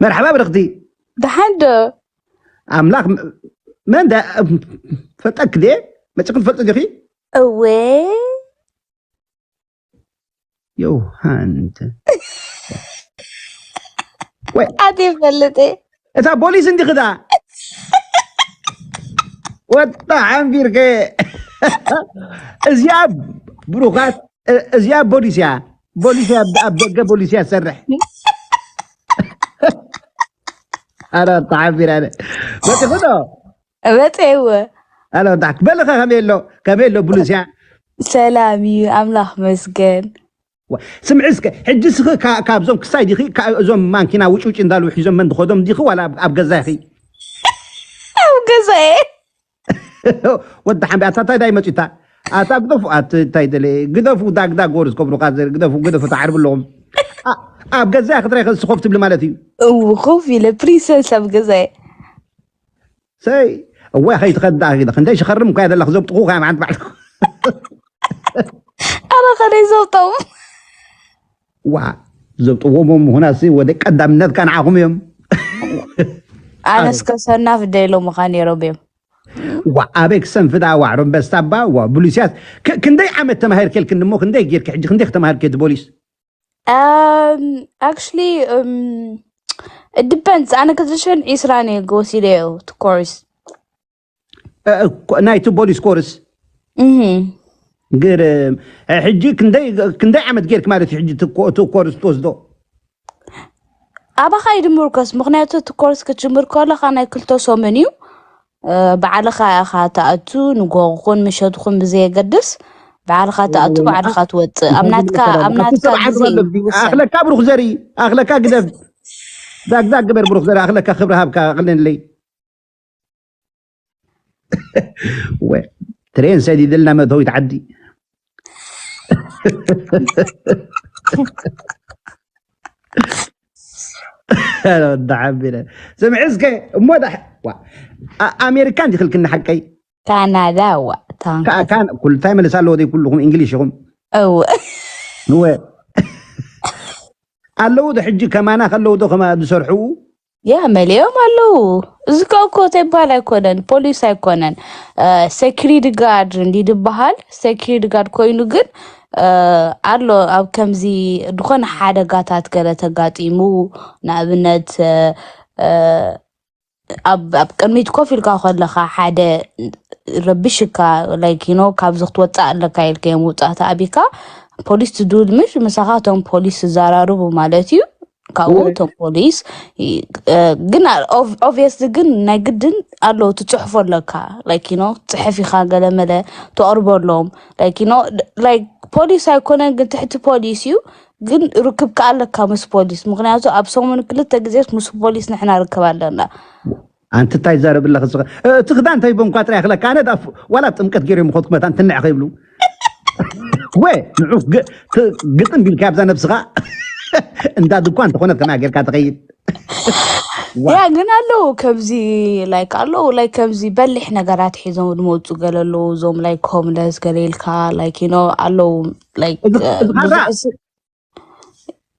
መርሓባ ብርኽቲ። ደሓን ዶ? ኣምላኽ ም- መን ዳ ፈልጠክ ድየ? መፂኹም ትፈልጡ ዲኺ? እወ ዮሃንት ወይ ኣት ይፈልጥ እየ። እታ ቦሊስ እንዲኽዳ ወጣ ሓንቢርከ እዚኣ ብሩኻት እ- እዚኣ ቦሊስ እያ። ቦሊስ እያ፣ ኣብ ደገ ቦሊስ እያ ትሰርሕ። ኣረ ተሓቢራ በፂኹ ዶ መፀ እወ ኣረ ዳ በልኸ ከመይ ኣሎ ከመይ ኣሎ ብሉስያ ሰላም እዩ ኣምላኽ መስገን። ስምዒ እስከ ሕጂ ስኺ ካ- ካብዞም ክሳይ ዲኺ ካ- እዞም ማንኪና ውጭውጭ እንዳሉ ሒዞም መን ድኸዶም ዲኺ ዋላ ኣብ- ኣብ ገዛ ኢኺ ኣብ ገዛየ ወዲ ሓምቢ ኣታ እንታይ ዳይ መፂታ ኣታ ግደፉ ኣት እንታይ ደለ ግደፉ ዳግዳግ ወርስ ከብሩካ ዘር ግደፉ ግደፉ ተዓርብ ኣለኹም ኣ- ኣብ ገዛ ክትራይ ከዚ ስኾፍ ትብሊ ማለት እዩ እው ኮፍ ኢለ ፕሪንሰስ ኣብ ገዛየ ሰይ እዋይ ከይትኸዳ ኪዳ ክንደይ ሽኸርም እኳ ዘለኽ ዘብጥኹ ካያ መዓንት ባዕልኩ ኣረ ከደይ ዘውጠው ዋ ዘብጥዎም ምሁናሲ ወደ ቀዳምነትካ ንዓኹም እዮም ኣነስ ከሰናፍ ደሎ ምዃን ነይሮም እዮም ዋ ኣበይ ክሰንፍዳ ዋ ሮምበስታባ ዋ ብሉስያስ ክ- ክንደይ ዓመት ተማሂር ከልክን እሞ ክንደይ ጌርክ ሕጂ ክንደይ ከተማሂር ከቲ ቦሊስ Um, actually, um, it depends. ኣነ ክልተ ሽሕን ዕስራን እየ ወሲደዮ እቲ ኮርስ እ- እ- ኮ- ናይቲ ቦሊስ ኮርስ እህም። ግር እ፣ ሕጂ ክንደይ ክንደይ ዓመት ጌርክ ማለት እዩ ሕጂ እቲ ኮ- እቲ ኮርስ ትወስዶ ኣባኻ እዩ ድምርኮስ ምክንያቱ እቲ ኮርስ ክትጅምር ከለካ ናይ ክልተ ሰሙን እዩ እ፣ ባዕልኻ ኢኻ ትኣቱ ንጎ ኹን ምሸት ኹን ብዘየገድስ ባዕልኻ ትኣቱ ባዕልኻ ትወፅእ ኣብ ናትካ ኣብ ናትካ ግዜ እዩ ዝውሰን ኣኽለካ ብሩክ ዘርኢ ኣኽለካ ግደፍ ዳግዳግ ግበር ብሩክ ዘርኢ ኣኽለካ ክብሪ ሃብካ ኣቕልንለይ ወ ትሬን ሰዲድልና መእተዊት ዓዲ ወዲ ሓቢረ ስምዒ እስከ እሞ ዳ ዋ፣ ኣ- ኣሜሪካ እንዲኽልክኒ ሓቀይ ካናዳ ዋ ታንካ ከ- ካን ኩልታይ መለስ ኣለዎ ደይ ኩልኹም እንግሊሽ ኢኹም እው እወ ኣለዉ ዶ ሕጂ ከማና ከለዉ ዶ ከማ ዝሰርሑ ያ መሊኦም ኣለዉ እዚ ከ እኮ ተባል ኣይኮነን ፖሊስ ኣይኮነን ሴኪሪቲ ጋርድ እንዲ ዝበሃል ሴኪሪቲ ጋርድ ኮይኑ ግን እ፣ ኣሎ ኣብ ከምዚ ዝኾነ ሓደጋታት ገለ ተጋጢሙ ንኣብነት እ፣ እ፣ ኣብ ኣብ ቅድሚት ኮፍ ኢልካ ከለኻ ሓደ ረብሽካ ላይክ ዩ ኖ ካብዚ ክትወፅእ ኣለካ ኢልካ እዮም ውፃእቲ ኣቢካ ፖሊስ ትድውል ምሽ ምሳኻ እቶም ፖሊስ ትዘራርቡ ማለት እዩ ካብኡ እቶም ፖሊስ ይ- እ፣ ግን ኦብቪየስሊ ግን ናይ ግድን ኣለዉ ትፅሕፎ ኣለካ ላይክ ዩ ኖ ፅሕፍ ኢኻ ገለመለ ተቕርቦ ኣለዎም ላይክ ዩ ኖ ላይክ ፖሊስ ኣይኮነን ግን ትሕቲ ፖሊስ እዩ ግን ርክብካ ኣለካ ምስ ፖሊስ ምክንያቱ ኣብ ሰሙን ክልተ ግዜ ምስ ፖሊስ ንሕና ርክብ ኣለና ኣንቲ እንታይ ዛረብ ኣለኽ እስኻ እቲ ክዳን እንታይ በንኳ ጥራይ ክለካ ኣነ ዳ ዋላ ኣብ ጥምቀት ገይሮም ይኸድኩ መታን ትንዕ ከይብሉ ወ ንዑ ግ- ት- ግጥም ቢልካ ኣብዛ ነብስኻ እንዳ ድኳን እንተኾነት ከና ጌርካ ትኸይድ ያ ግን ኣለዉ ከምዚ ላይክ ኣለዉ ላይክ ከምዚ በሊሕ ነገራት ሒዞም ዝመፁ ገለ ኣለዉ እዞም ላይክ ሆምለስ ገለ ኢልካ ላይክ ዩ ኖ ኣለዉ ላይክ እዚ- እዚ ካዛ-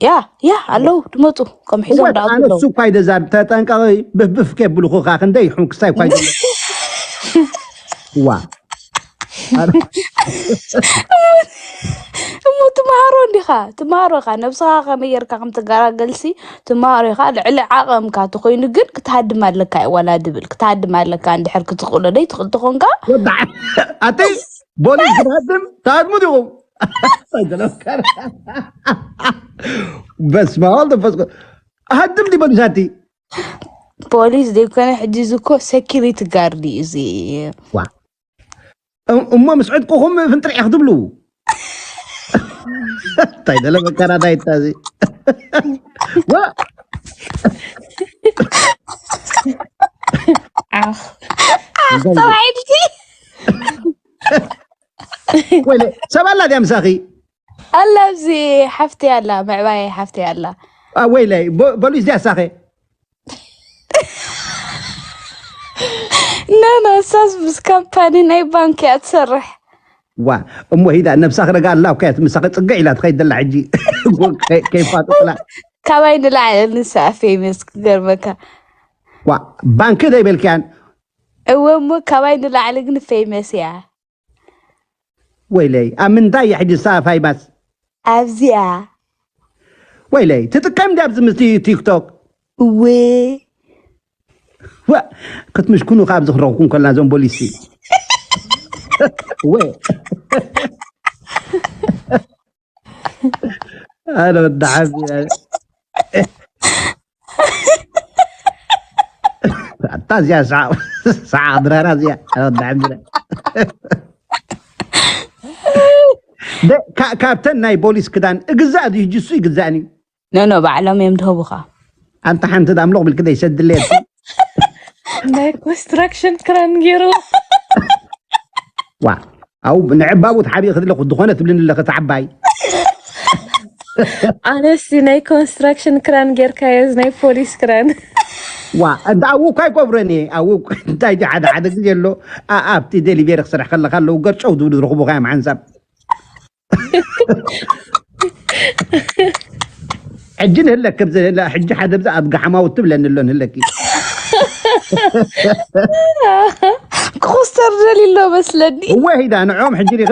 ያ ያ ኣለዉ ዝመፁ ከም ሒዞም እወ ዳኣቱ ኣነ ኣለዉ እሱ እኳ ይደዛር ተጠንቀቂ ብፍብፍ ከብልኹኻ ክንደይ ይሑን ክሳይ እኳ ይደዛር ዋ እሞ ትመሃሮ እንዲኻ ትመሃሮ ኢኻ ነብስኻ ከመይ ጌርካ ከም ትገላገልሲ ትመሃሮ ኢኻ ልዕሊ ዓቐምካ ተኮይኑ ግን ክትሃድም ኣለካ እዩ ዋላ ድብል ክትሃድም ኣለካ እንድሕር ክትኽእሎ ደይ ትኽእል ተኾንካ ወዳዕ ኣተይ ቦሊስ ክትሃድም ትሃድሙ ዲኹም በስመ ኣብ መንፈስ ቅዱስ ሃድም ዲ ቦሊስ ኣቲ ፖሊስ ዘይኮነ ሕጂ እዚ እኮ ሴኪሪቲ ጋርድ እዩ እዚ ዋ እም- እሞ ምስ ዕጥቅኹም ፍንጥርዕ ክትብሉ እንታይ ደለ መከራ ዳይታ እዚ ዋ ዓኽ ተባዒድኪ ወይለ ሰብ ኣላ ድያ ምሳኺ ኣላ ኣብዚ ሓፍቲ ኣላ ምዕባየ ሓፍቲ ኣላ ኣ፣ ወይለይ ቦ- ቦሊስ ድያ ሳኸ ኖ ኖ እሳስ ምስ ካምፓኒ ናይ ባንክ እያ ትሰርሕ ዋ እሞ ሂዳ ነብሳ ክረጋ ኣላ እኮ እያ ምሳኺ ፅግዕ ኢላ ትኸይድ ዘላ ሕጂ ከይፋጥጥላ ካባይ ንላዕሊ ንሳ ፌመስ ክገርመካ። ዋ፣ ባንክ ዘይበልክያን? እወ እሞ ካባይ ንላዕሊ ግን ፌመስ እያ። ወይለይ፣ ኣብ ምንታይ እያ ሕጂ ንሳ ፋይማስ? ኣብዚኣ ወይለይ፣ ትጥቀም ድያ ኣብዚ ምስቲ ቲክቶክ? እወ ዋ፣ ክትምሽኩኑ ካብ ዝኽረኹም ከለና እዞም ቦሊሲ። ወ ኣነ ወዲ ዓቢ፣ ኣታ እዚኣ ሰዓ፣ ሰዓ ድራራ እዚኣ፣ ኣነ ወዲ ዓቢ። ደ-፣ ካ-፣ ካብተን ናይ ቦሊስ ክዳን እግዛእ ድዩ? ጅሱ ይግዛእኒ። ኖ ኖ፣ ባዕሎም እዮም ድህቡኻ። ኣንታ ሓንቲ ዳምሎቕ ብልክ ደይ ሰድለየት። ናይ ኮንስትራክሽን ክራን ገይሩ። ዋ፣ ኣው ንዕባቡ ትሓብኢ ክድለኹ ዝኾነ ትብልኒ ኣለኺ፣ እቲ ዓባይ። ኣነሲ ናይ ኮንስትራክሽን ክራን ጌርካዮ፣ ናይ ፖሊስ ክራን። ዋ፣ እንዳ ኣው እኳ ኣይገብረን እየ። ኣው እንታይ ድዩ፣ ሓደ ሓደ ግዜ ኣሎ፣ ኣ-፣ ኣብቲ ዴሊቬሪ ክሰርሕ ከለኻ ኣለዉ ገርጨው ዝብሉ ዝረኽቡኻ እዮም ሓንሳብ። ሕጂ ንህለክ፣ ኣብዚ ንህለ-፣ ሕጂ ሓደ ብዛ ኣብ ጋሓማውት ትብለኒ ኣሎ ንህለኪ። ክኹስተር ደልዩ ኣሎ መስለኒ። እወ ሂዳ ንዕኦም ሕጂ ሪኸ።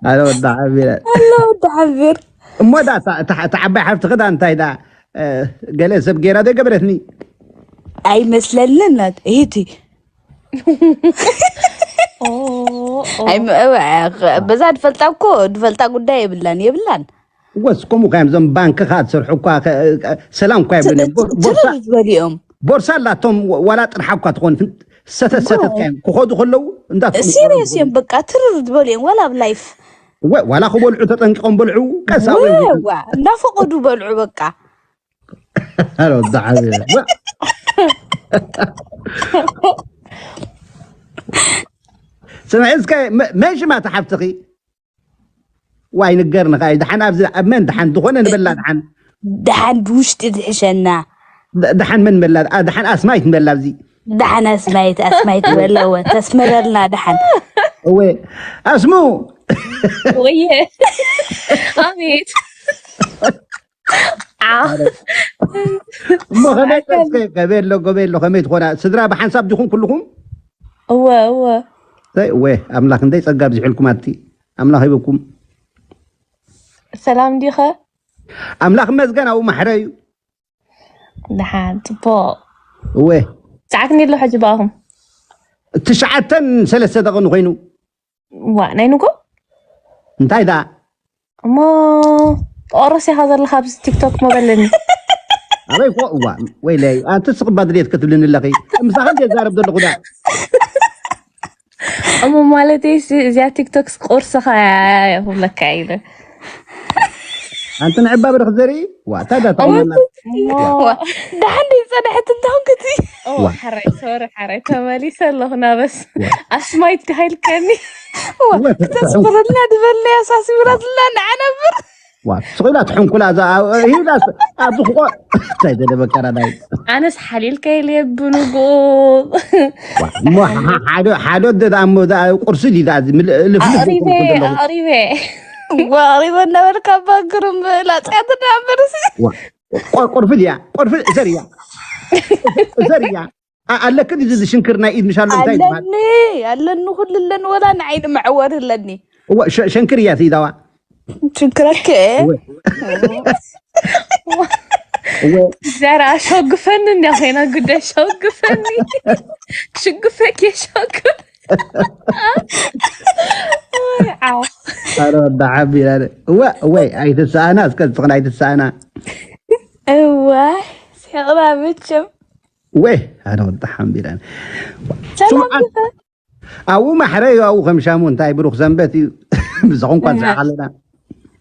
ኣነ ወዳ ሓቢረ። ኣሎ ወዲ ሓቢር። እሞ ዳ እታ፣ እታ፣ እታ ዓባይ ሓፍቲ ክዳ እንታይ ዳ፣ እ፣ ገለ ሰብ ገይራ ዶ ገበረትኒ? ኣይመስለንን ናት እህቲ። ኦ፣ ኦ። ኣይ፣ ም-፣ እ፣ በዛ ድፈልጣ እኮ፣ ድፈልጣ ጉዳይ የብላን፣ የብላን። ወስ ከምኡ ካዮም እዞም ባንክኻ ትሰርሑ እኳ ከ-፣ ሰላም እኳ የብለን። ቦ-፣ ቦርሳ፣ ትርር ዝበሉ እዮም። ቦርሳ ኣላቶም ወ-፣ ዋላ ጥርሓ እኳ ትኾን ፍን-፣ ሰተት፣ ሰተት ካዮም ክኸዱ ከለዉ እንዳትኮኑ ሲሪየስ እዮም። በቃ ትርር ዝበሉ እዮም። ዋላ ኣብ ላይፍ ወ-፣ ዋላ ክበልዑ ተጠንቂቖም በልዑ፣ ቀስ ኣብኦም ይኹን። ወዋ፣ እንዳፈቐዱ በልዑ በቃ። ኣረ፣ ወዲ ዓብየ። ወ-፣ ስምዒ እስከ፣ መ-፣ መን ሽማ እታ ሓፍትኺ? ዋይ ንገርኒ ኸኣ፣ ደሓን ኣብዚ፣ ኣብ መን ደሓን ዝኾነ ንበላ ደሓን። ደሓን ብውሽጢ ዝሕሸና። ደ-፣ ደሓን መን ንበላ? ኣ፣ ደሓን ኣስማይት ንበላ ኣብዚ። ደሓን ኣስማይት፣ ኣስማይት በለወ፣ ተስምረልና ደሓን። እወ፣ ኣስሙ። ወየ። ኣቤት። ዓ። እሞ ከመይ፣ እስከ፣ ከመይ ኣሎ፣ ከመይ ኣሎ፣ ከመይ ትኾና? ስድራ ብሓንሳብ ዲኹም ኩልኹም? እወ፣ እወ። እንታይ፣ እወ፣ ኣምላኽ እንደይ ጸጋ ኣብዚሑልኩም ኣቲ። ኣምላኽ ሂበኩም። ሰላም ዲኸ? ኣምላኽ ይመስገን፣ ኣብኡ ማሕረ እዩ። ደሓን፣ ጽቡቕ። እወ። ሰዓት ክንደይ ኣሎ ሕጂ ብኣኹም? ትሽዓተን ሰለስተ ደቂቕ ኮይኑ። ዋ፣ ናይ ንጎ? እንታይ ደኣ? እሞ፣ ኦሮስ ኢኻ ዘለኻ ኣብዚ ቲክቶክ እሞ በለኒ። ኣበይ ኮ-፣ እዋ፣ ወይለይ፣ ኣንቲ ስቕ እባ ድሌት ክትብልኒ ኣለኺ። ምሳኺ እንደ ዛረብ ዘለኹ ዳ። እሞ፣ ማለተይ ሲ-፣ እዚኣ ቲክቶክ ቁርስኻ እያ ክብለካ ኢለ። ኣንቲ ንዕባ ብርኽ ዘርኢ? ዋ፣ እንታይ ዳ ትቕመና? እሞ፣ ዋ፣ ደሓን ደይ ጸንሐት እንታሁን ክቲ። ኦ፣ ዋ። ሓራይ፣ ሶሪ፣ ሓራይ፣ ተመሊሰ ኣለኹ ናበስ። ኣስማይት ዲኻ ኢልከኒ? ዋ፣ ክተስምረልና ድበልና ኣሳሲብራትና ንዓ ነብር። ዋ፣ ስቕ ኢላ ትሕንኩላ እዛ፣ አ-፣ አ-፣ ኢላ ስ-፣ ኣብዚ ክቆ-፣ እንታይ ደለ በቀራ ናይ። ኣነስ ሓሊልካ ኢለ ብንጉ። ዋ፣ እሞ ሓ-፣ ሓደ፣ ሓደ ወደ ደኣ እሞ ደኣ ቁርሲ ድዩ ደኣ እዚ ምል-፣ ልፍልፍ ኣቕሪበ፣ ዝብል ዘለኹ? ኣቕሪበ። ዋ፣ ኣቕሪበ እናበልካ ባንክርም ላጽያትና በርሲ። ዋ፣ ቆ-፣ ቁርፊ ድያ? ቁርፊ ዘርያ። ዘርያ። ኣ-፣ ኣለክን እዚ ዝሽንክር ናይ ኢድ ምሻሎ እንታይ ይበሃል? ኣለኒ፣ ኣለኒ፣ ኩሉ ኣለኒ፣ ወላ ንዓይኒ መዕወር ኣለኒ። እዋ፣ ሸ-፣ ሸንክር እያ ትኢዳዋ። ሽንክረክ። እወ። እወ። ዘራ ሸጉፈኒ እንዲያ ኮይና ጉዳይ ሸጉፈኒ። ሽጉፈክ የሸጉ። ዓው። ኣረ ወዳ ሓቢር፣ ኣረ። እወ፣ እወ፣ ኣይትሰኣና፣ እስከ ንስኽን ኣይትሰኣና። እዋ፣ ሲቕና መቸም። እወ፣ ኣረ ወዳ ሓቢር፣ ኣረ። ሰላም ስምዓት፣ ዲኻ? ኣብኡ ማሕረ እዩ፣ ኣብኡ ከም ሻሙ እንታይ ብሩኽ ሰንበት እዩ። ብዝኾን እኳ ንስሓቕ ኣለና።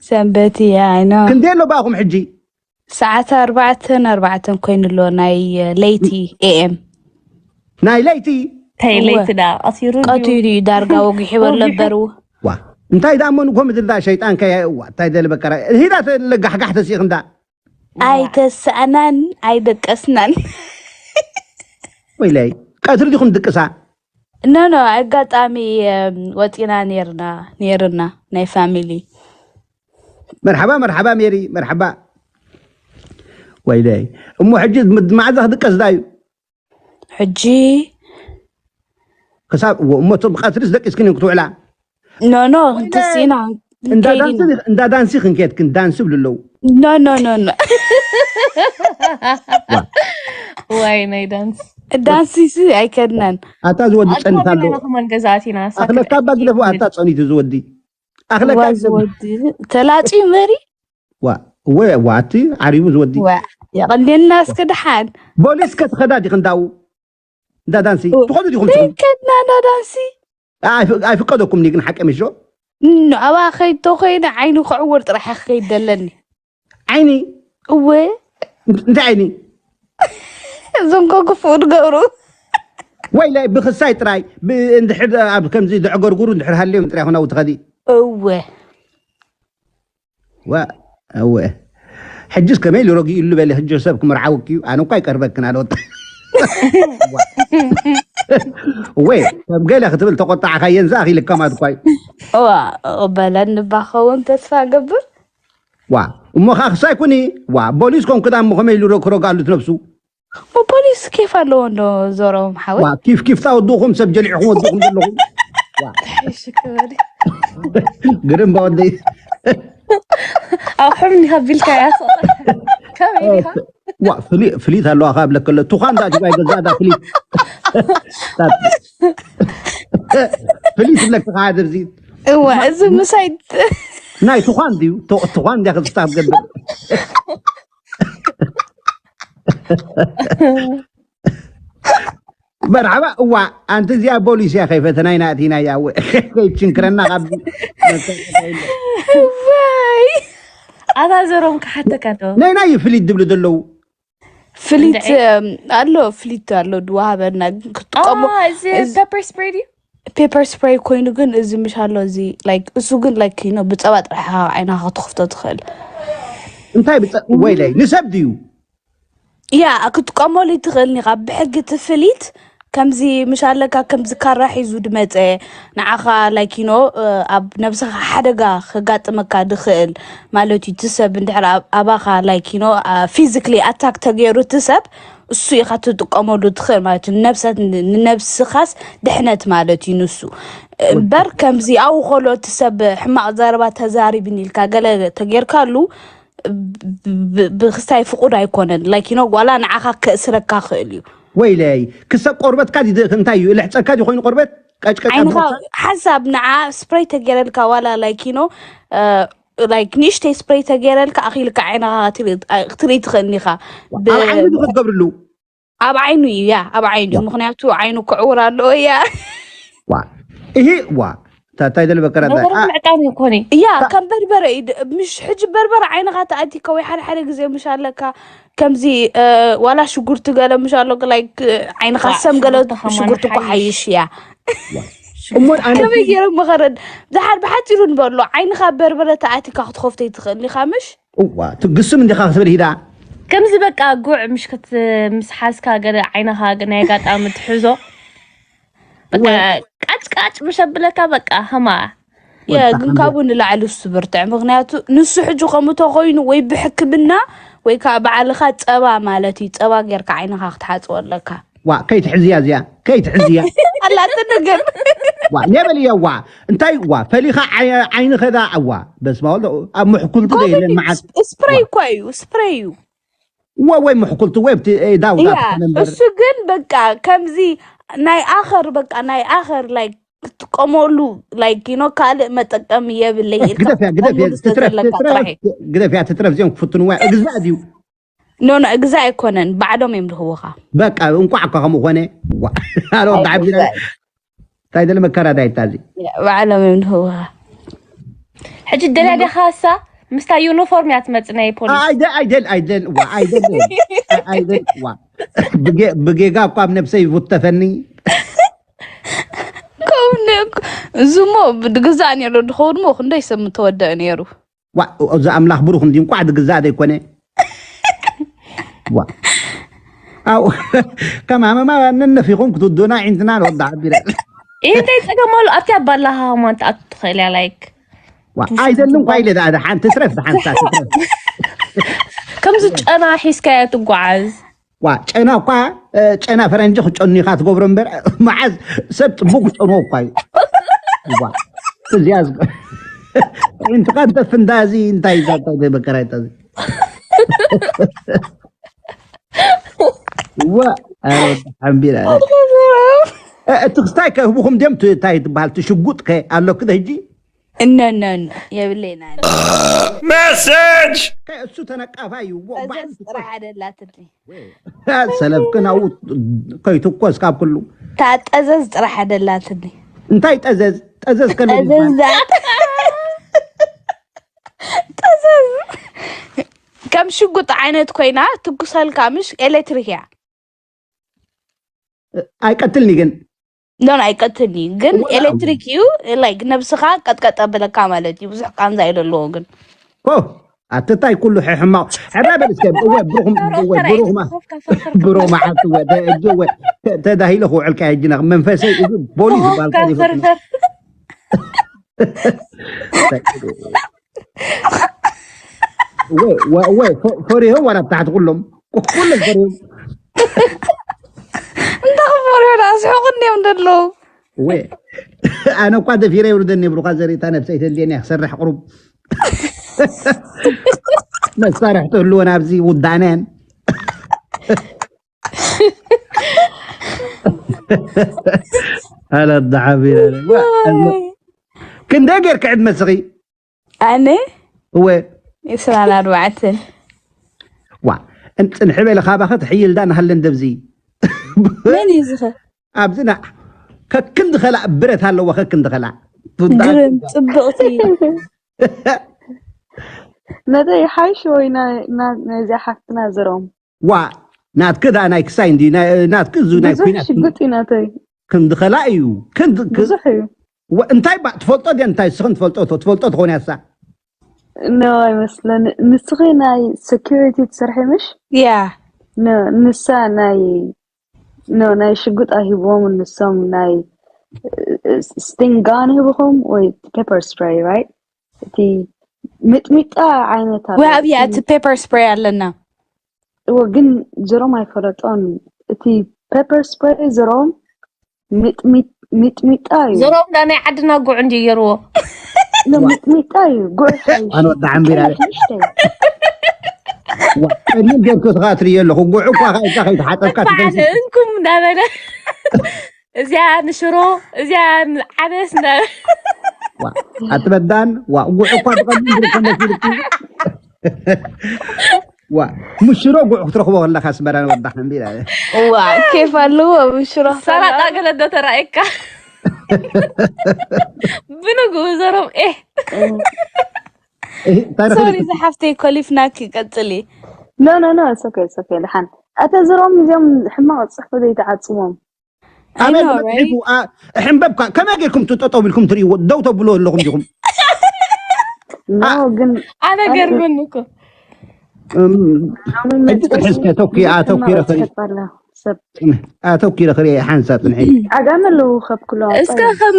ሰንበት እያ፣ ኣይ ኖ። ክንደይ ኣሎ ብኣኹም ሕጂ? ሰዓት ኣርባዕተን ኣርባዕተን ኮይኑ ኣሎ፣ ናይ ለይቲ ኤ ኤም። ናይ ለይቲ? እንታይ እወ። ለይቲ ዳ ቀሲሩ ድዩ? ቀቲሉ እዩ ዳርጋ ወጊሑ በሎ ወጊሑ። እምበር። ዋ፣ እንታይ ዳ እሞ ንኮም ዝላ ሸይጣን ከያ፣ ዋ፣ እንታይ ደለ በቀራ። ሂዳ ተለጋሕጋሕ ተሲእኽን ዳ? ኣይተሰኣናን፣ ኣይደቀስናን። ወይለይ፣ ቀትሪ ዲኹም ድቅሳ? ኖ፣ ኖ፣ ኣጋጣሚ፣ እም፣ ወፂና ኔርና፣ ኔርና፣ ናይ ፋሚሊ። መርሓባ መርሓባ ሜሪ መርሓባ። ወይለይ እሞ ሕጂ መዓዛ ክድቀስ ዳዩ? ሕጂ ክሳብ እሞ ቶም ቀትሪስ ደቂስክን ክትውዕላ? ኖ ኖ እንተሲና እንዳ ዳንሲ እንዳ ዳንሲ ክንከድክን ዳንሲ ብሉ ኣለዉ። ኖ ኖ ኖ ኖ ዋይ ናይ ዳንስ ዳንሲ ሲ ኣይከድናን። ኣታ ዝወዲ ጸኒት ኣሎ። ከማን ገዛት ኢና ኣኽለካ ኣባ ግደፉ ኣታ ጸኒቱ ዝወዲ ኣኽለካ ዋ ዝወዲ ተላጺ መሪ ዋ ወ ዋቲ ዓሪቡ ዝወዲ ዋ የቐንዴና እስከ ደሓን ቦሊስ ከትኸዳ ዲኽ እንዳው እንዳ ዳንሲ ትኸዱ ዲኹም ትኹም ከድና እንዳ ዳንሲ ኣይፍቀደኩም ግን ሓቂ ምሾ ኖ ኣባ ከይድ ተኮይነ ዓይኑ ክዕወር ጥራሕ ክከይድ ደለኒ ዓይኒ እወ እንታይ ዓይኒ እዞም ኮ ክፉእ ንገብሩ ወይ ላይ ብክሳይ ጥራይ ብ- እንድሕር ኣብ ከምዚ ዘዕገርጉሩ እንድሕር ሃልዮም ጥራይ ኾናው ትኸዲ እወ ዋ እወ ሕጅስ ከመይ ኢሉ ረጊኡ ኢሉ በሊ ሕጂ ሰብ ክምርዓውክ እዩ ኣነ እኳ ይቀርበክን ኣልወጣ ወይ ከም ገለ ክትብል ተቆጣዕካየን ዝኣኺልካ ማለት እኳ እዩ እዋ በለን ንባኸውን ተስፋ ገብር ዋ እሞ ከዓ ክሳይ ኩኒ ዋ ቦሊስ ኮንኩ ዳ እሞ ከመይ ኢሉ ክረጋሉ ነብሱ ፖሊስ ኬፍ ኣለዎ እንዶ ዞሮም ሓወይ ዋ ኪፍ ኪፍ ታወድኹም ሰብ ጀሊዕኹም ወድኹም ዘለኹም እሺ ክበል ግርም ባወደይ ኣቑሑም እንዲኻ ቢልካ እያ ከመይ ኢኻ ዋ ፍሊ- ፍሊት ኣለዋ ካብ ለከለ ቱኻን ዳ ጅባይ ገዛ ዳ ፍሊት ፍሊት ለክ ሓደ ዚ እዋ እዚ ምሳይ ናይ ቱኻን ድዩ ቱ- ቱኻን እንዲያ ክዝታ ትገብር መርሓባ እዋ ኣንቲ እዚኣ ቦሊስ እያ ከይፈተናይ ናእቲና እያ ከይትሽንክረና ካብ ዋይ ኣታ ዘሮም ክሓተካ ዶ ናይ ናይ ፍሊት ድብሉ ዘለዉ ፍሊት ኣሎ ፍሊት ኣሎ ድዋሃበና ግን ክትጥቀሙ እዚ ፐፐር ስፕሬይ ድዩ ፔፐር ስፕሬይ ኮይኑ ግን እዚ ምሽ ኣሎ እዚ ላይክ እሱ ግን ላይክ ዩ ብፀባ ጥራሕ ዓይና ክትኽፍቶ ትኽእል እንታይ ብፀ- ወይለይ ንሰብ ድዩ ያ ክትጥቀመሉ ትኽእል ኒኻ ብሕጊ እቲ ፍሊት ከምዚ ምሽ ኣለካ ከምዚ ካራ ሒዙ ድመፀ ንዓኻ ላይክ ዩ ኣብ ነብስኻ ሓደጋ ከጋጥመካ ድኽእል ማለት ዩ እቲ ሰብ እንድሕር ኣብ- ኣባኻ ላይክ ዩ ፊዚክሊ ኣታክ ተገይሩ እቲ ሰብ እሱ ኢኻ ትጥቀመሉ ትኽእል ማለት ዩ ንነብሰት ንነብስኻስ ድሕነት ማለት ዩ ንሱ እምበር ከምዚ ኣብኡ ከሎ እቲ ሰብ ሕማቕ ዘረባ ተዛሪብኒ ኢልካ ገለ ተጌርካሉ ብ- ብ- ብክስታይ ፍቁድ ኣይኮነን ላይክ ዩ ዋላ ንዓኻ ከእስረካ ክእል እዩ ወይለይ ክሰብ ቆርበትካ ድዩ- እንታይ እዩ ልሕፀካ ድዩ ኮይኑ ቆርበት ቀጭቀጭ ዓይንኻ ሓንሳብ ንዓ ስፕሬይ ተጌረልካ ዋላ ላይክ ዩ ላይክ ንእሽተይ ስፕሬይ ተጌረልካ ኣኺልካ ዓይንኻ ክትርኢ- ክትርኢ ትኽእል ኢኻ ብ- ኣብ ዓይኒ ድዩ ክትገብርሉ ኣብ ዓይኑ እዩ ያ ኣብ ዓይኑ እዩ ምክንያቱ ዓይኑ ክዕውር ኣለዎ እያ ዋ እሂ ዋ ታታይ ደለ በከራ ነገራት ምዕቃን ይኮነ እያ ከም በርበረ እዩ ድ- ምሽ ሕጂ በርበረ ዓይንኻ ተኣቲካ ወይ ሓደ ሓደ ግዜ ምሽ ኣለካ ከምዚ እ፣ ዋላ ሽጉርቲ ገለ ምሽ ኣሎ ላይክ ዓይንኻ ሰም ገለ ሽጉርቲ እኮ ሓይሽ እያ እሞ ኣነ ከመይ ገይረ መኸረድ ዝሓር ብሓፂሩ ንበሎ ዓይንኻ በርበረ ተኣቲካ ክትኸፍቶ ይትኽእል ኢኻ ምሽ እዋ ትግስም እንዲኻ ክትብል ሂዳ ከምዚ በቃ ጉዕ ምሽ ምስ ሓዝካ ገለ ዓይንኻ ናይ ኣጋጣሚ ትሕዞ በቃ ቃጭቃጭ ምሽ ኣብለካ በቃ ከማ የ ግን ካብኡ ንላዕሊ እሱ ብርትዕ ምክንያቱ ንሱ ሕጂ ከምኡ ተኮይኑ ወይ ብሕክምና ወይ ከዓ ባዕልካ ፀባ ማለት እዩ ፀባ ጌርካ ዓይንካ ክትሓፅቦ ኣለካ ዋ ከይትሕዝያ እዚኣ ከይትሕዝያ ኣላትኒ ግን ዋ ነበል እያ ዋ እንታይ ዋ ፈሊኻ ዓይ- ዓይኒ ከዳ ዋ በስማ ወልዶ ኣብ ምሕኩልቲ ዶ የለን መዓት ስፕሬይ እኮ እዩ ስፕሬይ እዩ ዋ ወይ ምሕኩልቲ ወይ ኣብቲ ዳውዳ እያ እሱ ግን በቃ ከምዚ ናይ ኣኸር በቃ ናይ ኣኸር ላይ ክትጥቀመሉ ላይክ ኖ ካልእ መጠቀሚ የብለይ ኢልካ ግደፍያ ግደፍያ ክትጥቀመሉ ስለዘለካ ጥራሕ እዩ። ግደፍያ ትትረፍ እዚኦም ክፍትንዋ እግዛእ ድዩ ኖ ኖ እግዛእ ኣይኮነን ባዕሎም እዮም ዝህቡኻ በቃ እንቋዕ እኳ ከምኡ ኮነ ዋ ኣረ ወዲ ዓቢና እንታይ ደለ መከራ ዳይታ እዚ ባዕሎም እዮም ዝህቡኻ ሕጂ ደልያ ዲኻ እሳ ምስታ ዩኒፎርም እያ ትመጽእ ናይ ፖሊስ ኣይደል ኣይደል ኣይደል ዋ ኣይደል ኣይደል ዋ ብጌ- ብጌጋ እኳ ኣብ ነብሰይ ይውተፈኒ ከምኡ እኮ- እዚ ሞ ብድግዛእ ነይሩ ድኸውን ሞ ክንደይ ሰብ ምተወደአ ነይሩ ዋ እዚ ኣምላኽ ብሩኽ እንዲ እንቋዕ ድግዛእ ዘይኮነ ዋ ኣው ከም ሃመማ ነነፊኹም ክትውዱና ዒንትና ንወዳ ዓቢረ ይህ እንታይ ጸገም ኣሎ ኣብቲ ኣባላኻ ከማን ትኣቱ ትኽእል እያ ላይክ ዋ ኣይደልን እኳ ኢለ ደኣ ሓንቲ ትረፍ ሓንሳ ትረፍ ከምዚ ጨና ሒዝካያ ትጓዓዝ። ዋ ጨና እኳ እ፣ ጨና ፈረንጂ ክጨኑኻ ትገብሮ እምበር መዓዝ ሰብ ፅቡቅ ክጨንዎ እኳ እዩ። ዋ እዚኣ ዝቆ- እንትኻ ደፍ እንዳዚ እንታይ ዛታ መከራይታ ዋ ኣረ ሓምቢራ እቲ ክስታይ ከህቡኹም ድም እንታይ ትበሃል ትሽጉጥ ከ ኣለኩ ዶ ሕጂ እነነን የብለይና Message! ከ እሱ ተነቃፋይ እዩ እዎ ባሕሪ ጥራሕ ኣደላትኒ ሰለፍክን ኣብኡ ከይትኮስ ካብ ኩሉ ታጠዘዝ ጥራሕ ኣደላትኒ እንታይ ጠዘዝ ጠዘዝ ከለ ጠዘዝ ዛጥ ጠዘዝ ከም ሽጉጥ ዓይነት ኮይና ትኩሰልካ ምሽ ኤሌክትሪክ እያ ኣይቀትልኒ ግን ኖን ኣይቀትልኒ ግን ኤሌክትሪክ እዩ ላይክ ነብስኻ ቀጥቀጥ ኣብለካ ማለት እዩ ብዙሕ ቃንዛ እዩ ዘለዎ ግን ኮ ኣትታይ ኩሉ ሕማቕ ሕራ በል እስከ እወ ብሩኹም እወ ብሩኹማ ብሮ መዓልቲ እወ ደእጅ እወ ተዳሂለ ክውዕልካ ሕጂ ና መንፈሰይ እዚ ፖሊስ ዝበሃል ቀሪቡ ፍርፍር ወይ ወይ ወይ ፈሪሆ ዋላ ታሕቲ ኩሎም ኩሎም ፈሪሆ እንታይ ክፈርዮ ዳ ስሕቁ እንዲዮም ዘለዉ ወይ ኣነ እኳ ደፊረ ይውርደኒ ብሩኻ ዘርእታ ነብሰይ ተልየኒ ክሰርሕ ቅሩብ መሳርሒ ትህልወን ኣብዚ ውዳነን ኣለ ዳሓቢረ ክንደይ ጌርካ ዕድመ ስኺ ኣነ እወ ዕስራን ኣርባዕተን ዋ እንፅንሒ በለ ካባኸ ትሕይል ዳ ንሃለን ደብዚ መን እዩ ዝኸ ኣብዚ ና ከክንዲ ኸላ ብረት ኣለዋ ከክንዲ ኸላ ግርም ፅብቕቲ ነተይ ሓይሽ ወይ ና- ና- ናይዚኣ ሓፍትና ዘርኦም ዋ ናትክ ዳ ናይ ክሳይ እንዲ ናይ- ናትክ ዙ ናይ ብዙሕ ኩናት ሽጉጥ እዩ ናተይ ክንዲ ኸላ እዩ ክንዲ ክ- ብዙሕ እዩ ወ- እንታይ ባ ትፈልጦ ድያ እንታይ ስኽን ትፈልጦ ትፈልጦ ትኾን ያሳ ኖ ኣይመስለኒ ንስኺ ናይ ሴኪሪቲ ትሰርሒ ምሽ ያ ኖ ንሳ ናይ ኖ ናይ ሽጉጥ ኣይህብዎም ንሶም ናይ ስቲንጋን ይህብኹም ወይ ፔፐር ስፕሬይ ራይት እቲ ሚጥሚጣ ዓይነት ኣሎ ወይ ኣብያ እቲ ፔፐር ስፕሬይ ኣለና እዎ ግን ጀሮም ኣይፈለጦን እቲ ፔፐር ስፕሬይ ጀሮም ሚጥሚጣ እዩ ዘሮም ዳ ናይ ዓድና ጉዕ እንዲ ገይርዎ ኖ ሚጥሚጣ እዩ ጉዕ ኣነ ወዲ ሓምቢራ ንሽተይ ቅድሚ ገብቶ ትኻ ትርእዮ ኣለኹ ጉዕ እኳ ከይካ ከይተሓጠብካ በዓል እንኩም እንዳበለ እዚኣ ንሽሮ እዚኣ ዓደስ እንዳበለ ኣቲ በዳን ዋ ጉዕ እኳ ብቐድም ዝርከነ ፊልቲ ዋ ምሽሮ ጉዕ ክትረኽቦ ከለካ ኣስመራ ወዳ ሓምቢራ ዋ ኬፍ ኣለዎ ምሽሮ ሰላጣ ገለ ዶ ተራእየካ ብንግኡ ዘሮም ኤ ሶሪ ዝሓፍተይ ኮሊፍናኪ ቀፅሊ ኖ ኖ ኖ ሶኬ ሶኬ ድሓን ኣተ ዘሮም እዚኦም ሕማቕ ፅሕፎ ዘይተዓፅዎም ኣበይ ተመፅሒፉ ሕንበብካ ከመይ ጌርኩም ትጠጠው ኢልኩም ትርእይዎ ደው ተብሎ ኣለኹም ዲኹም ኖ ግን ኣነ ገርመኒ እኮ ሕጂ ጥርሒ እስከ ተኪ ኣተኪረ ክርኢ ሰብ ኣተኪረ ክርኢ ሓንሳብ ፅንሒ ዓጋመ ኣለዉ ከብክሎ እስከ ከም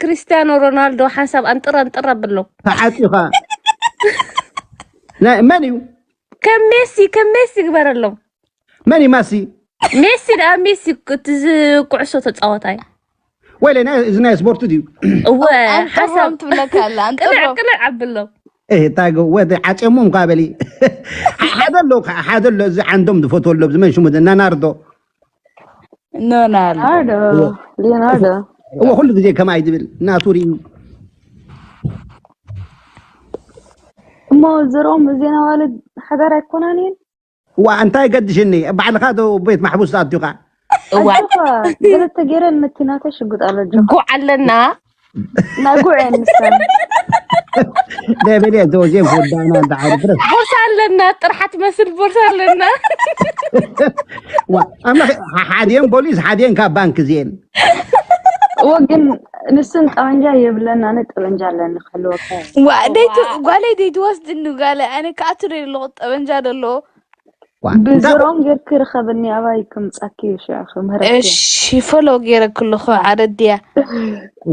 ክርስቲያኖ ሮናልዶ ሓንሳብ ኣንጥር ኣንጥር ኣብሎ ተዓፂኻ ናይ መን እዩ ከም ሜሲ ከም ሜሲ ግበረሎም መን እዩ ማሲ ሜሲ ደኣ ሜሲ እቲ ዝኩዕሶ ተፃወታይ ወይለ ናይ- እዚ ናይ ስፖርት ድዩ እወ ሓሳብ ትብለካ ኣላ ቅልዕ ቅልዕ ኣብሎም እህ፣ እንታይ ገ- ወደ ዓፅዮሞም ካ በሊ ሓደ ኣሎ ካ- ሓደ ኣሎ እዚ ዓንዶም ዝፈትዎ ኣሎ እዚ መን ሽሙ ደ- ናናርዶ ኖናል ናርዶ ሊዮናርዶ እዎ ኩሉ ግዜ ከማይ ዝብል ናቱሪ እዩ እሞ ዘርኦም እዜና ማለት ሓዳር ኣይኮናን እየን እዋ እንታይ ገድሽኒ ባዕልኻ ዶ ቤት ማሕቡስ ኣትዩኻ እዋ ኣጆኻ ገለተ ገይረ ነቲ ናተ ሽጉጥ ኣለጆ ጉዕ ኣለና ናጉዕ ንሰን ደበል እየ ዘወዜን ጎዳና እንዳዓርፍረ ቦርሳ ኣለና ጥርሓ ትመስል ቦርሳ ኣለና ዋ ኣምላኽ ሓዲየን ፖሊስ ሓዲየን ካብ ባንክ እዚኤን እዎ ግን ንስን ጠበንጃ የብለን ኣነ ጠበንጃ ኣለኒ ክህልወካ ዋ ደይት ጓለይ ደይትወስድኒ ጓለ ኣነ ከኣትረ ኣለኹ ጠበንጃ ደሎ ብዝሮም ጌርክ ርኸብኒ ኣባይ ክምጻኪ እዩ ሽዑ ክምህረኪ እየ። እሺ ፈሎ ገይረክ ኣለኹ ዓረድያ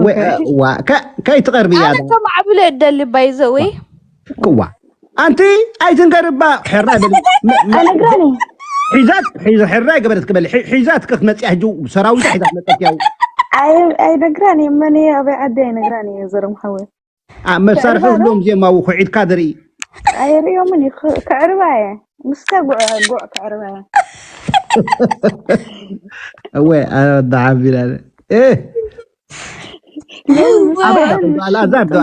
ወይ ዋ ከ- ከይትቐርብያ ኣነ ከማዕብሎ እደሊ ባይዘወይ ክዋ ኣንቲ ኣይትንገርባ ሕራ በሊ ኣነግራኒ ሒዛት ሒዛ ሕራ ይገበረት ክበል ሒ- ሒዛት ክትመጽያ ሕጂ ሰራዊት ሒዛት መጸት ያው ኣይ- ኣይነግራኒ መን እየ ኣበይ ዓዲ ኣይነግራኒ እየ ዘሮም ሓወይ ኣ- መሳርሒ ህሎም ዜማዊ ኩዒትካ ድርኢ ኣይርእዮምን እዩ ክ- ክዕርባ እየ ምስተ ጉዕ ጉዕ ክዕርባ እየ እወ ኣወዳዓቢላ እ ኣላዛር ዶ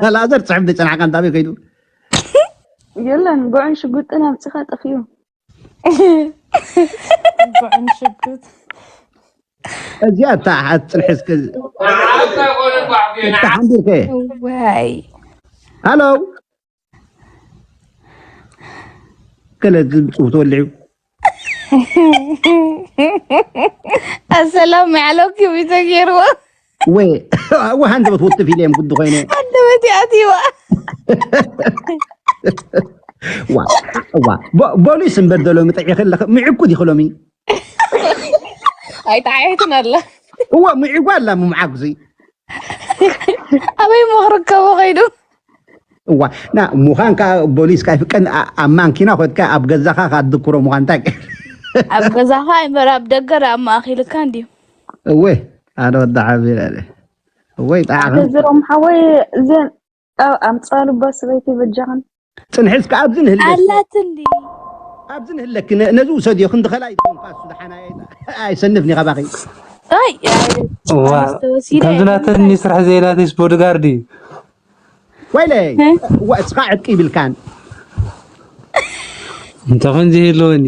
ኣላዛር ጽሕፍ ደጨናሕካ እንታበይ ከይዱ የለን ጉዕን ሽጉጥን ኣምፅኻ ጠፊኡ ጉዕን ሽጉጥ እዚኣ እታ ሓፅን ሕዝኪ እታ ሓንቢርከ ዋይ ሃሎ ከለ ድምፅው ተወልዑ ኣሰላም ያዕለውኪ ቢተ ገይርዎ ወይ ወይ ሃንደበት ውጥፍ ኢለ እዮም ግዲ ኮይነ ኣንደበት ኣትይዋ ዋ ዋ ቦ- ቦሊስ እምበር ደሎ ምጥዒ ከለኸ ምዕቁ ዲኸ ሎሚ ኣይተዓየትን ኣላ እዋ ምዕጓ ኣላ ምምዓጉ ሲ ኣበይ ምኽርከቦ ከይዱ እዋ ና ምዃን ከዓ ቦሊስ ከዓ ይፍቀን ኣ- ኣብ ማንኪና ኮትካ ኣብ ገዛኻ ካትድክሮ ምዃን እንታይ ኣብ ገዛኻ እምበር ኣብ ደገ ዳ ኣማእኪልካ እንድዩ እወ ኣነ ወዳ ዓቢር ኣለ እወይ ጣዕኺ ተዝሮም ሓወይ እዘን ኣብ- ኣምፃሉ ባ ሰበይቲ በጃኽን ፅንሒ እስከ ኣብዚ ንህለ ኣላትኒ ኣብዚ ንህለኪ ነ- ነዚ ውሰድዮ ክንዲ ከላይ ይኸውን ኳሱ ደሓና ኣይሰንፍኒ ካባኺ ኣይ እዋ ኣነስ ተወሲደ ከምዚ ናተኒ ስራሕ ዘይናተይስ ቦድጋርድ እዩ ወይለ እዋ እስኻ ዕቂ ይብልካን እንተ ከምዚ ይህልወኒ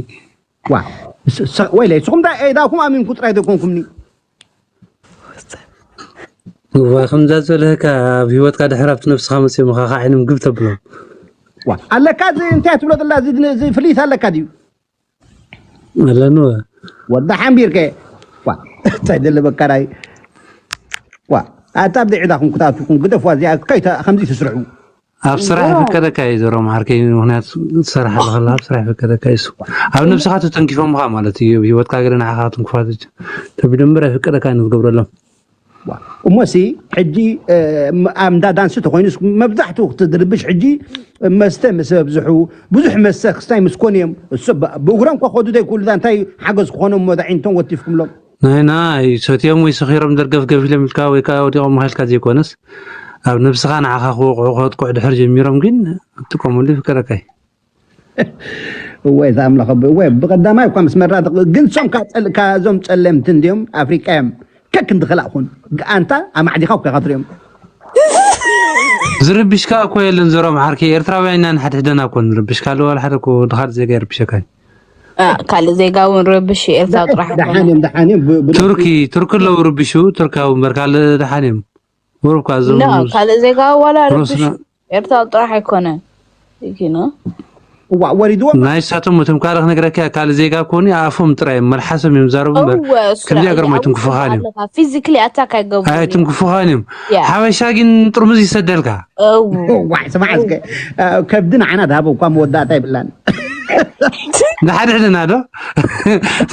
ዋ ስ- ስ- ወይለ ንስኹም ዳ ኤዳኩም ኣሚንኩ ጥራይ ዘይኮንኩምኒ እዋ ከምዛ ዝበለካ ኣብ ሂወትካ ድሕር ኣብቲ ነብስኻ መፅኦም ኻኻ ዓይኖም ግብ ተብሎም ዋ ኣለካ እዚ እንታይ ትብሎ ዘላ እዚ ድን- እዚ ፍልይት ኣለካ ድዩ ኣለኒ ወዳ ሓንቢርከ ዋ እንታይ ደለ በካራይ ዋ ኣታ ኣብ ደዒዳኹም ክታቱኩም ግደፍዋ እዚኣ ከይተ ከምዚ ትስርሑ ኣብ ስራሕ ይፍቀደካ እዩ ዘሮ መዓርከይ ምክንያቱ ትሰርሕ ኣለካ ኣብ ስራሕ ይፍቀደካ እዩ እሱ ኣብ ነብስኻ ተተንኪፎምኻ ማለት እዩ ኣብ ሂወትካ ገለ ንዓኻ ትንክፋት ተቢሎም እምበር ኣይፍቀደካ እዩ ክትገብረሎም እሞሲ ሕጂ ኣብ እንዳ ዳንሲ ተኮይኑስ መብዛሕትኡ ክትድርብሽ ሕጂ መስተ ምስ ኣብዝሑ ብዙሕ መስተ ክስታይ ምስ ኮኑ እዮም እሱ ብ- ብእግሮም ከኸዱ ዘይክእሉ እንታይ ሓገዝ ክኾኖም ሞ ዳዒንቶም ወቲፍኩምሎም ናይ ናይ ሰትዮም ወይ ሰኺሮም ደርገፍ ገፊሎም ኢልካ ወይ ከዓ ወዲቖም ምሃልካ ዘይኮነስ ኣብ ነብስኻ ንዓኻ ክወቕዑ ከጥቅዑ ድሕር ጀሚሮም ግን ክትጥቀመሉ ይፍቀደካ እዩ ወይ ዛምለኸ ወይ ብቀዳማይ እኳ ምስ መራ ግን ሶም ካብፀል- ካብዞም ፀለምቲ እንዲዮም ኣፍሪቃ እዮም ከክ እንድኸላእ ኩን ኣንታ ኣማዕዲኻ እኳ ኢኻ ትሪኦም ዝርብሽካ እኮ የለን ዘሮም ዓርከይ ኤርትራውያን ኢና ንሓድሕደና እኮ ንርብሽ ካልእ ዋላ ሓደ እኮ ድኻል ዜጋ ይርብሸካ እዩ አ፣ ካልእ ዜጋ እውን ረብሽ ኤርትራ ጥራሕ ደሓን እዮም ደሓን እዮም ብ- ብ- ቱርኪ ቱርኪ ኣለዉ ርብሹ ቱርካዊ እምበር ካልእ ደሓን እዮም ቁሩብ እኳ እዞም ኖ ካልእ ዜጋ ዋላ ረብሽ ሩስና ኤርትራ ጥራሕ ኣይኮነን ይኪኖ ዋ- ወሪድዎም ናይ ሳቶም እቶም ካልእ ክነግረካ ካልእ ዜጋ ኮኒ ኣፎም ጥራይ እዮም መልሓሶም እዮም ዛረቡ እምበር እወ እሱ ከምዚ ራእይ ገርማ ኣውፅእ ኣይትንክፉኻን እዮም ኣለካ ፊዚክሊ ኣታክ ኣይገብሩ ኣይትንክፉኻን እዮም ያ ሓበሻ ግን ጥርሙዝ ይሰደልካ እው ዋይ ስማዕ እስከ ከብዲ ንዓና ድሃበ እኳ መወዳእታ ይብላን ንሓድሕድና ዶ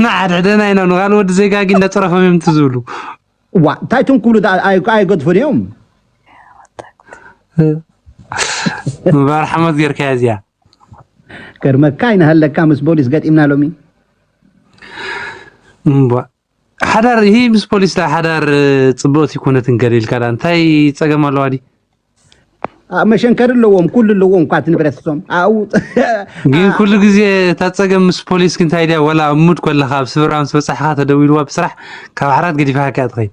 ንሓድሕድና ኢና ንካል ወዲ ዜጋ ግን እንዳፀረፎም እዮም ትዝብሉ ዋ እንታይ ትንክብሉ ደኣ ኣይ- ኣይገድፉን እዮም ምባር ሓሞት ጌርካ እዚኣ ገርመካ ይንሃለካ ምስ ቦሊስ ገጢምና ሎሚ እምቧ ሓዳር ይህ ምስ ፖሊስ ዳ ሓዳር ፅብቕቲ ይኮነትን ገለ ኢልካ ዳ እንታይ ፀገም ኣለዋ ዲ ኣብ መሸንከሪ ኣለዎም ኩሉ ኣለዎም እኳ እቲ ንብረት እሶም ኣብኡ ግን ኩሉ ግዜ እታ ፀገም ምስ ፖሊስ ግን እንታይ ድያ ወላ ኣብ ሙድ ኮለካ ኣብ ስብራ ምስ በፃሕካ ተደዊልዋ ብስራሕ ካብ ዓራት ገዲፋካ እያ ትኸይድ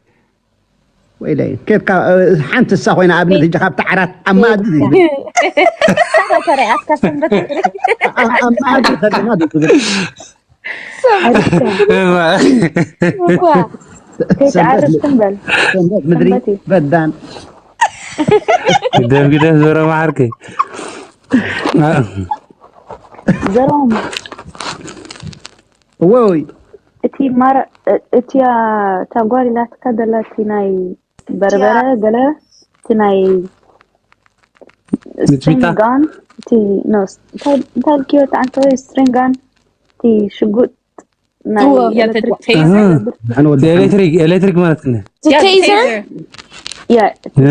ወይለይ ኬድካ ሓንቲ እሳ ኮይና ኣብነት እጃ ካብቲ ዓራት ኣብ መኣዲ ዝብል ተረኣትካ ሰንበት ኣብ መኣዲ ከለና ዝብል ከይትዓርፍ ትንበል ሰንበት ምድሪ ሰንበት እዩ። በዳን ግደፍ ግደፍ ዘረ መዓርከይ ዘሮም ወይ እቲ ማራ እቲያ ታጓል ኢላትካ ዘላ እቲ ናይ በርበረ ገለ እቲ ናይ ሚጥሚጣ? ስትሪንጋን እቲ ኖ እንታይ እንታይ ልክዮ ተዓንተ ወይ ስትሪንጋን እቲ ሽጉጥ ናይ እዎ። ኤሌክትሪክ ኣሃ፣ ንሕና ወዲ ኤሌክትሪክ ኤሌክትሪክ ማለት ግን እቲ Yeah, the ቴዘር taser. ያ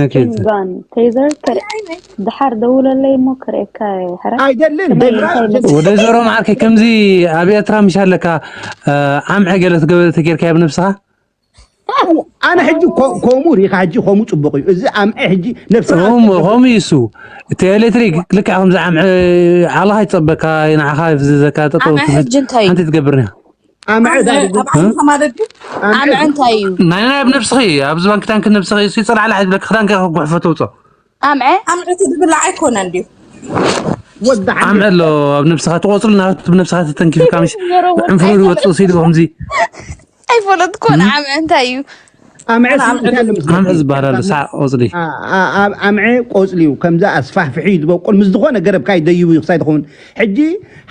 ኦኬ። ጋን ቴዘር ከ- ድሓር ደውለለይ እሞ ክርእየካ ሕራ ኣይደልን ከመይ ደብራ እንታይ ይመስል? ወደ ዞሮ ማዓርከ ከምዚ ኣብ ኤርትራ ምሽ ኣለካ ኣምዐ ገለ ትገበረ ተጌርካ ኣብ ነብስኻ ኣነ ሕጂ ኮ- ከምኡ ሪኢኻ ሕጂ ከምኡ ፅቡቅ እዩ። እዚ ኣምዐ ሕጂ ነብስኻ ሆም ሆም ይሱ እቲ ኤሌክትሪክ ልክዕ ከምዚ ኣምዐ ዓላኻ ይፀበካ ንዓኻ ይፍዝዘካ ጠጠው ኣምዐ ሕጂ እንታይ እዩ? ሓንቲ ትገብርኒ ኣምዐ ዳርጉ ኣብ ዓንካ ማለት ድዩ? ኣምዐ ኣምዐ እንታይ እዩ? ናይ ናይ ኣብ ነብስኺ ኣብዚ ባንክ ታንክ ነብስኺ እሱ ይፀላዕላ ሕጅ ብለካ ክዳንካ ክጉሕፈ ተውፅኦ ኣምዐ ኣምዕቲ ዝብላዕ ኣይኮነን ድዩ? ወዲ ዓዲ ኣምዐ ኣሎ ኣብ ነብስኻ ትቆፅሉ ናቱ ብነብስኻ ተተንኪፍካ ምሽ ዕንፍሩ ዝወፅእ ሲሉ ከምዚ ኣይፈለጥኩን። ኣምዐ እንታይ እዩ? ኣምዐ ስም እንታይ ኣሎ መስለካ? ኣምዐ ዝበሃል ኣሎ ሳዕ ቆፅሊ ኣ- ኣ- ኣብ ኣምዐ ቆፅሊ እዩ። ከምዚ ኣስፋሕፍሒ እዩ ዝበቁል። ምስ ዝኾነ ገረብካ ይደይቡ እዩ ክሳይ ትኸውን። ሕጂ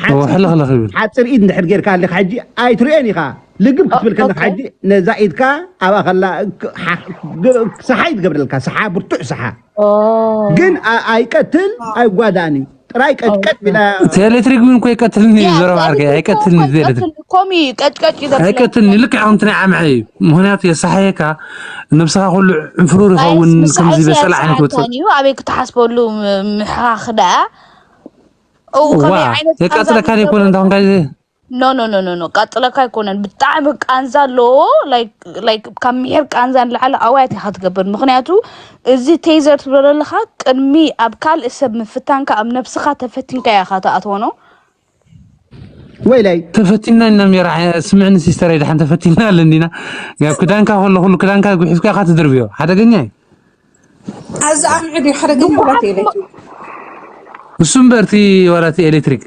እዎ፣ ሕልኽልኽ ይብል። ሓፂር ኢድ እንድሕር ጌርካ ኣለካ ሕጂ ኣይትርእዮን ኢኻ። ልግብ ክትብል ከለካ ኦኬ። ሕጂ ነዛ ኢድካ ኣብኣ ከላ ክ- ሓ- ግ- ሰሓ ይትገብረልካ። ሰሓ ብርቱዕ ሰሓ ኦ ግን ኣ- ኣይቀትል ኣይጓዳእን እዩ። ጥራይ ቀጥቀጥ ቢላ እቲ ኤሌክትሪክ እውን እኮ ይቀትልኒ እዩ ያ፣ ዘረባ ዓርከይ ቀጭ- ኣይቀትልኒ እዚ ኤሌክትሪክ ቀጭ- ኮሚ ቀጭቀጭ ይደርስ ኣይቀትልኒ ልክዕ ከምቲ ናይ ዓምዐ እዩ ምክንያቱ የሳሓየካ ነብስኻ ኩሉ ዕንፍሩር ይኸውን ምሳሕ ከምዚ በሰላ ሳያንስ ዓይነት ወፅእ ሓንታን እዩ ኣበይ ክትሓስበሉ ም- ምሕኻኽ ደኣ እው ዋ ከመይ ዓይነት የቃፅለካ ዘይኮነ እንዳ ኮንካ ኖ ኖ ኖ ኖ ኖ ቀጥለካ ኣይኮነን ብጣዕሚ ቃንዛ ኣለዎ like like ካብ ምሒር ቃንዛ ንላዕሊ ኣዋያት ኢኻ ትገብር ምክንያቱ እዚ ቴዘር ትብሎ ዘለኻ ቅድሚ ኣብ ካልእ ሰብ ምፍታንካ ኣብ ነብስኻ ተፈቲንካ ኢኻ ትኣትዎ ነው ወይለይ ተፈቲና ኢና ሜራ ስምዕኒ ሲስተር ኣይደሓን ተፈቲና ኣለ እንዲና ያው ክዳንካ ከሎ ኩሉ ክዳንካ ጉሒፍካ ኢኻ ትድርብዮ ሓደገኛ እዩ ኣዚ ኣምዕድ እዩ ሓደገኛ ወላት ኤሌክትሪክ እሱ እምበርቲ ወላቲ ኤሌክትሪክ